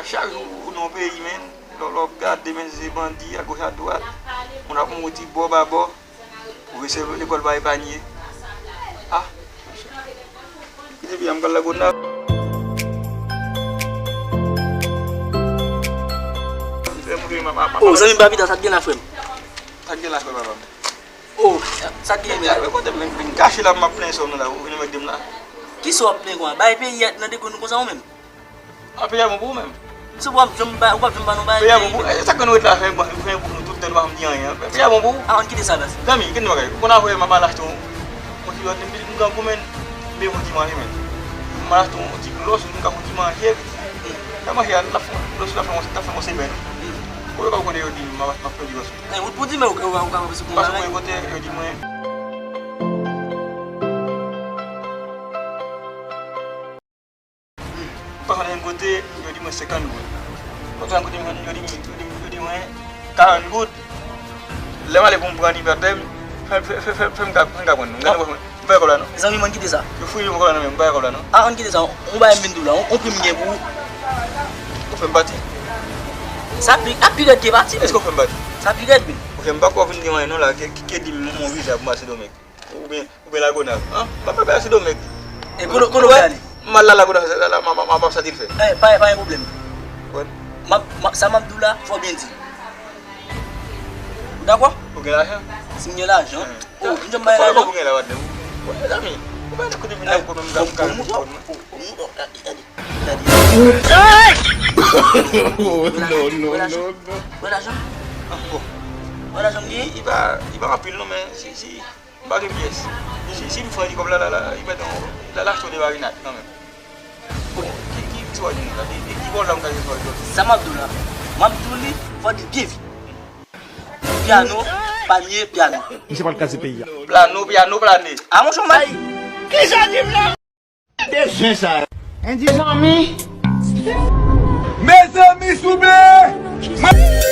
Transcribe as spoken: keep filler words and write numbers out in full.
Chak jou ou nan yon peyi, men, lè w gade, men, se bandi agoch adwat. Moun ap mouri ti bò ba bò. Pwofesè lekòl pa epanye. Ah. Kite peyi a, m pral Lagonav. Frè m, frè m, m ap, m ap, m ap. Oh, zanmi m pa pita, sa k gen la, frè m? Sa k gen la, frè papa m? Oh, sa k gen, men? Kote m vin kache la, m ap plenyen sòm nan la, ou vin emmède m la. Kisa w ap plenyen konsa? Bay peyi a nan de grenn konsa ou menm? Ah, peyi a bon pou ou menm? Si w ap janm ba, ou p ap janm ba nou bay. Peyi a bon pou ou? E sa k fè nou ret la, fè, fè, fè pou nou tout tan, nou pa janm di anyen. Peyi a bon pou ou? Ah, ann kite sa, baz. Zanmi, gen bagay. Ou konn apre m ap al achte yon, yon kilòt, m grangou, men, m bezwen ti manje, men. M al achte yon ti glòs, m ka fè ti manje. Sa manje a, l ap fè, glòs la fè, l ap fè yon semèn. Ou pa konnen yo di m, m ap, m ap fè glòs. Men, ou, ou di men, ou, ou, ou ka fè yon bagay. Paske mwen kote, yo di mwen. Paske nan yon kote, yo di mwen senkant goud. Lòt yon kote, yo di, yo di, yo di mwen karant goud. Lè m ale pou m pran Liberté, fè, fè, fè, fè, fè m ka, fè m ka pran nou. M gade, m pa wè kòb la non. Zanmi m, ann kite sa. Yo fouye m kòb la nan men m, m pa wè kòb la non. Ah, ann kite sa. On bagay m vin di w la, on, on pri m gen pou ou. Ou fè m pati? Sa pi, a pi rèd ke pati. Èske ou fè m pati? Sa pi rèd, wi. Ok, m pa kwè w vin gen anyen non la, ke, ke, ke di m on viza pou m al Sendomeng. Oubyen, oubyen Lagonav. An? M ap pale Sendomeng. E kote, kote w vle ale? M al la Lagonav, la, la, m, m, m ap santi l fè. Eh, pa, pa gen pwoblèm. Wè. M ap, m ap, sa m ap di w la, fò w byen di l. Ou dakò? Ou gen lajan? Si m gen lajan? Hmm. Oh, m janm bay lajan? Fò w gen lajan, patnè. Wè, zanmi. Ou pa nan kote vin la, ou pa menm gade. Gade. Oh, non, non, non, non. Wè lajan? Wè lajan? Wè lajan m gen? Li, li pa, li pa anpil non, men si, si, m pa gen pyès. Si, si m fè li kòb la, la, la, li mèt yon, la, l achte yon de marinad kanmenm. Bon, ki, ki, ki wè di nou la? Ki, ki, ki bò la m ka jwe sou jòj? Sa m ap di w la. M ap di w li, fò di byen vit. Piano, palye, piano. Misye pral kraze peyi a. Plano, piano, plane. A, monchè, m bay. Kisa di m la? De zen sa. Endi zanmi. Mezanmi, souple.